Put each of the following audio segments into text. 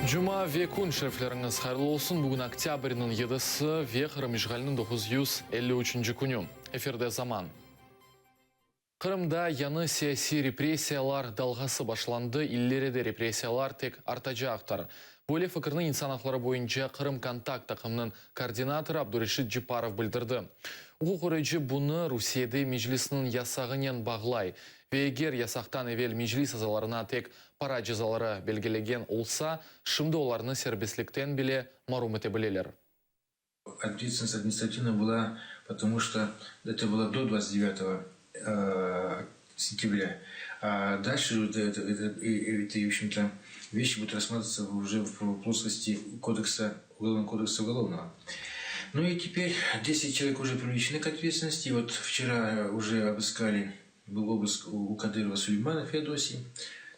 Cuma ve kün şerifleriñiz hayırlı olsun! Bugün oktâbrniñ yedisi ve Qırım işğaliniñ 953 künü. Efirde Zaman. Qırımda yañı siyasiy repressiyalar dalğası başlandı, ileride repressiyalar tek artacaqtır. Böyle fikirni İnsan aqları boyunca Qırım kontakt taqımınıñ koordinatorı Abdureşit Cepparov bildirdi. Uquq qoruyıcı bunı Rusiyede Meclisniñ yasağınen bağlay ve eger yasaqtan evel Meclis azalarına tek para cezaları belgilegen olsa, şimdi olarnı serbestlikten bile marum ete bileler. Ответственность административная была, потому что это было до 29 сентября. А дальше это, это, это, это, в общем-то, вещи будут рассматриваться уже в плоскости кодекса, Уголовного кодекса уголовного. Ну и теперь 10 человек уже привлечены к ответственности. Вот вчера уже обыскали, был обыск у Кадырова Сулеймана Феодосии.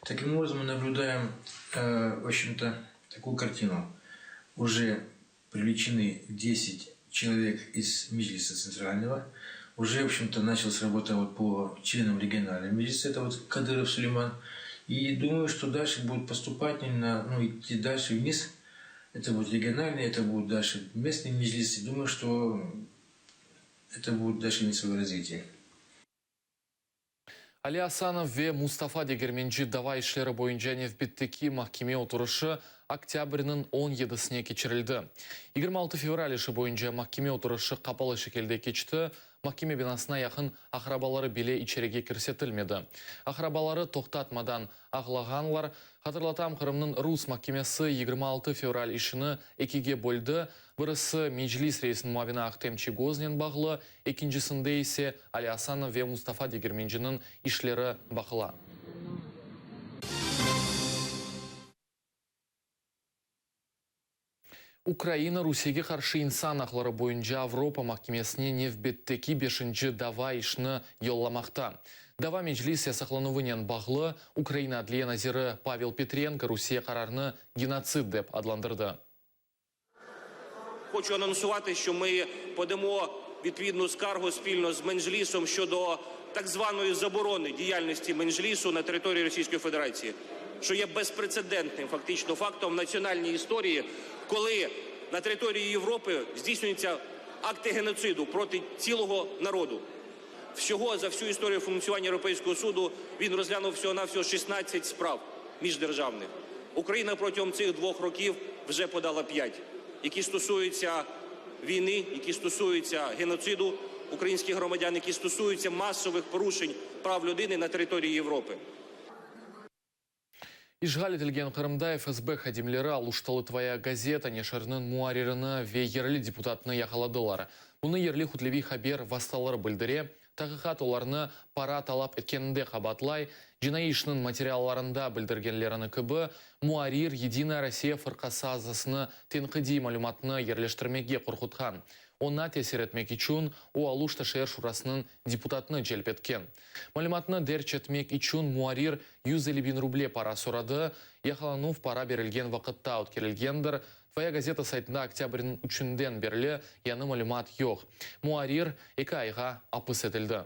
Таким образом, мы наблюдаем, в общем-то, такую картину. Уже привлечены 10 человек из Меджлиса Центрального. Уже, в общем-то, началась работа вот по членам регионального Меджлиса, это вот Кадыров Сулейман. И думаю, что дальше будет поступательно, ну, идти дальше вниз. Это будет региональный, это будет дальше местный Меджлис. И думаю, что это будет дальше иметь свое развитие. Ali Asanov ve Mustafa Degermenci dava işleri boyunca nevbetteki mahkeme oturışı oktâbrniñ on yedisine keçirildi. 26 fevral işi boyunca mahkeme oturışı qapalı şekilde keçti, mahkeme binasına yaqın aqrabaları bile içerige kirsetilmedi. Aqrabaları toqtatmadan ağlağanlar. Hatırlatam, Qırımnıñ rus mahkemesi 26 fevral işini ekige böldi, birisi Meclis reisiniñ muavini Ahtem Çiygoznen bağlı, Ekincisinde ise Ali Asanov ve Mustafa Degermenciniñ işleri baqıla. Ukraina Rusiyege qarşı insan aqları boyunca Avropa mahkemesine nevbetteki beşinci dava işni yollamaqta. Dava Meclis yasaqlanuvınen bağlı, Ukraina adliye naziri Pavel Petrenko Rusiye qararını genotsid dep adlandırdı. Hoçu anonsувати, що ми подамо відповідну скаргу спільно з Менжлісом щодо так званої заборони діяльності Менжлісу на території Російської Федерації, що є безпрецедентним фактично фактом в національній історії, коли на території Європи здійснюються акти геноциду проти цілого народу. Всього за всю історію функціонування Європейського суду він розглянув всього-навсього 16 справ міждержавних. Україна протягом цих двох років вже подала 5, які стосуються війни, які стосуються геноциду українських громадян, які стосуються масових порушень прав людини на території Європи. İşğal etilgen Qırımda FSB hadimleri Aluştalı Tvoya gazeta neşiriniñ muarririni ve yerli deputatnı yaqaladılar. Bunı yerli kütleviy haber vastaları bildire. Taqiqat olarnı para talap etkeninde qabaatlay. Cinaiy işniñ materiallarında bildirgenlerini kibi, muarrir Yedinaya Rossiya fırqası azasını tenqidiy malümatnı yerleştirmege qorqutqan. Oña tesir etmek içün o Aluşta şeer şurasınıñ deputatını celp etken. Malümatnı derc etmek içün muarrir 150 biñ ruble para soradı. Yaqalanuv para berilgen vaqıtta ötkerilgendir. Tvoya gazeta saytında oktâbrniñ üçünden berli yañı malümat yoq. Muarrir eki ayğa apis etildi.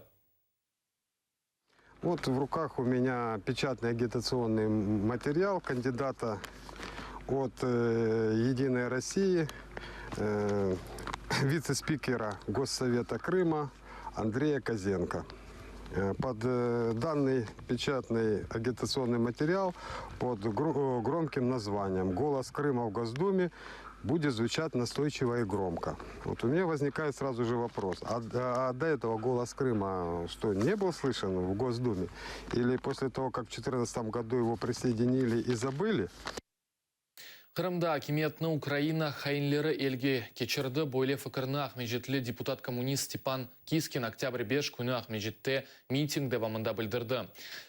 Vot v rukah u menya peçatnıy agitatsionnıy material kandidata ot Yedinaya Rossii, vitse-spikera Gossoveta Krıma Andreya Kozenko. Pod dannıy peçatnıy agitatsionnıy material pod gromkim nazvaniyem Golos Krıma v Gosdume budet zvuçat nastoyçivo i gromko. Vot u menya voznikayet srazu je vopros, a do etogo Golos Krıma çto, ne byl slyşen v Gosdume? Ili posle togo, kak v çetırnadtsatım godu ego prisoedinili i zabıli? Qırımda akimiyetni Ukraina hainleri elge keçirdi, böyle fikirni Aqmescitli deputat-kommunist Stepan Kiskin oktâbr 5 künü Aqmescitte miting devamında bildirdi.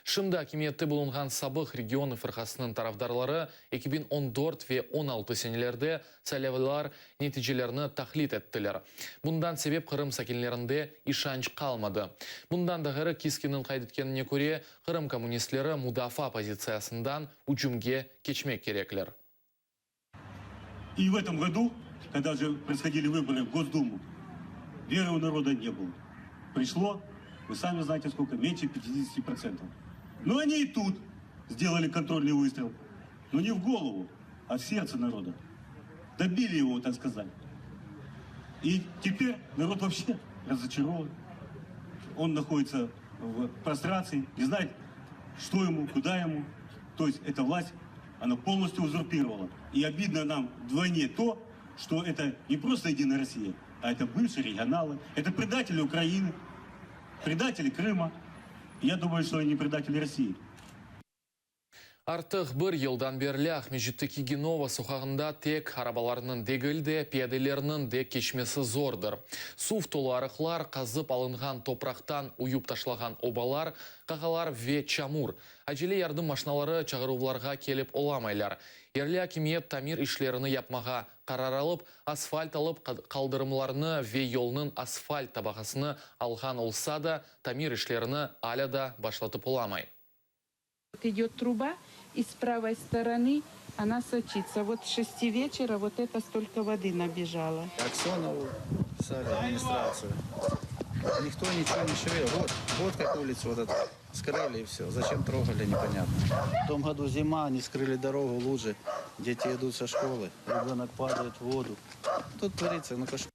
Şimdi akimiyette bulunğan sabıq Regionı fırqasınıñ tarafdarları 2014 ve 16 senelerde saylavlar neticelerini taqlit ettiler. Bundan sebep Qırım sakinlerinde işanç qalmadı. Bundan da ğayrı, Kiskinniñ qayd etkenine köre, Qırım kommunistleri mudafaa pozitsiyasından ücümge keçmek kerekler. И в этом году, когда же происходили выборы в Госдуму, веры у народа не было. Пришло, вы сами знаете сколько, меньше 50%. Но они и тут сделали контрольный выстрел. Но не в голову. а в сердце народа. Добили его, так сказать. И теперь народ вообще разочарован. Он находится в прострации, не знает, что ему, куда ему. То есть эта власть, она полностью узурпировала. И обидно нам вдвойне то, что это не просто Единая Россия, а это бывшие регионалы, это предатели Украины, предатели Крыма. Я думаю, что они предатели России. Artıq bir yıldan berli Aqmescitteki Genova soqağında tek arabalarnıñ degil de, piyadelerniñ de keçmesi zordır. Suv tolu arıqlar, qazıp alınğan topraqtan uyup taşlağan obalar, qaqalar ve çamur. Acele yardım maşinaları çağıruvlarğa kelip olamaylar. Yerli akimiyet tamir işlerini yapmağa qarar alıp, asfalt alıp, qaldırımlarnı ve yolnıñ asfalt tabaqasını alğan olsa da, tamir işlerini alâ da başlatıp olamay. Идет труба, и с правой стороны она сочится. Вот с 6 вечера вот это столько воды набежало. Аксенову писали администрацию. Никто ничего не шевелил. Вот, вот как улицу вот эту скрыли и все. Зачем трогали, непонятно. В том году зима, они скрыли дорогу, лужи. Дети идут со школы, ребенок падает в воду. Тут творится, ну кошмар.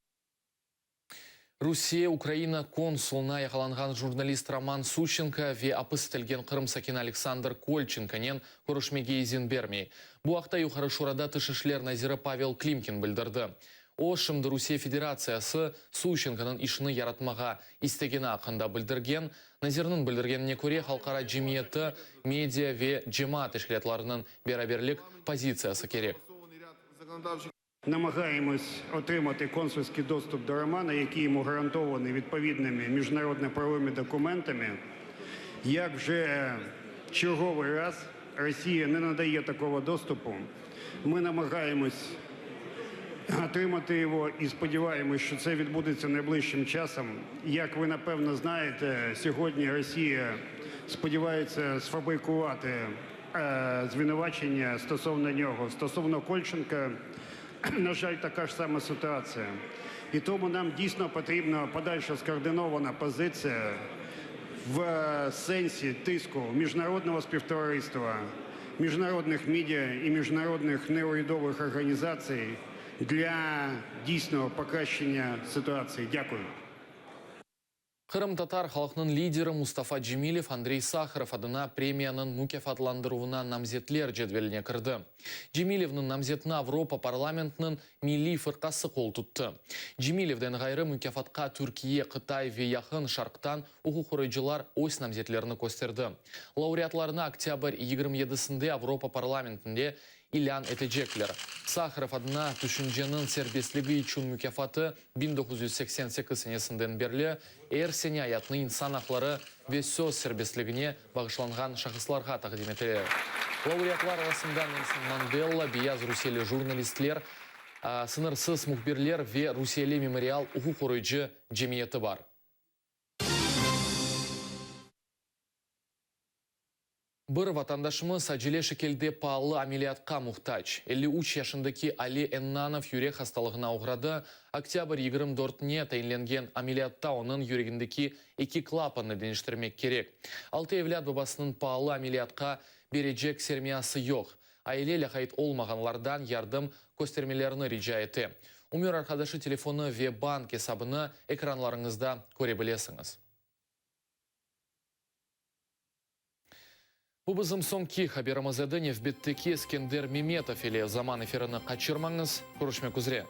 Rusiye Ukraina konsulına yaqalanğan jurnalist Roman Suşçenko ve apis etilgen Qırım sakini Aleksandr Kolçenkonen körüşmege izin bermey. Bu aqta Yuqarı Şurada Tış işler naziri Pavel Klimkin bildirdi. O, şimdi Rusiye Federatsiyası Suşçenkonıñ işini yaratmağa istegeni aqqında bildirgen. Nazirniñ bildirgenine köre, halqara cemiyeti, media ve cemaat teşkilâtlarınıñ beraberlik pozitsiyası kerek. Намагаємось отримати консульський доступ до Романа, який йому гарантований відповідними міжнародно-правовими документами. Як вже черговий раз Росія не надає такого доступу, ми намагаємось отримати його і сподіваємось, що це відбудеться найближчим часом. Як ви напевно знаєте, сьогодні Росія сподівається сфабрикувати звинувачення стосовно нього. Стосовно Кольченка, на жаль, така ж сама ситуація. І тому нам дійсно потрібна подальша скоординована позиція в сенсі тиску міжнародного співтовариства, міжнародних медіа і міжнародних неурядових організацій для дійсного покращення ситуації. Дякую. Qırımtatar halqınıñ lideri Mustafa Cemilev Andrey Saharov adına premiyanıñ mukâfatlandıruvına namzetler cedveline kirdi. Cemilevniñ namzetine Avropa parlamentiniñ Milliy fırqası qol tuttı. Cemilevden ğayrı mukâfatqa Türkiye, Qıtay ve Yaqın Şarqtan uquqqoruyıcılar öz namzetlerini kösterdi. Laureatlarnı oktâbr 27-sinde Avropa parlamentinde ilân etecekler. Saharov adına tüşünceniñ serbestligi içün mukâfatı 1988 senesinden berli er sene ayatını insan aqları ve söz serbestligine bağışlanğan şahıslarğa taqdim etile. Laureatlar arasında Nelson Mandela, beyaz rusiyeli jurnalistler, Sıñırsız mühbirler ve rusiyeli Memorial uquqqoruyıcı cemiyeti bar. Bir vatandaşımız acele şekilde paalı ameliyatqa muhtac. 53 yaşındaki Ali Ennanov yürek hastalığına oğradı. Oktâbr 24-ne tayinlengen ameliyatta onıñ yüregindeki eki klapannı deñiştirmek kerek. Altı evlât babasınıñ paalı ameliyatqa berecek sermiyası yoq. Aile lâqayt olmağanlardan yardım köstermelerini rica ete. Ömür arqadaşı telefonı ve bank esabını ekranlarıñızda köre bilesiñiz. Bu bizim soñki haberimiz edi. Nevbetteki Eskender Memetov ile Zaman efirini qaçırmañız. Körüşmek üzre.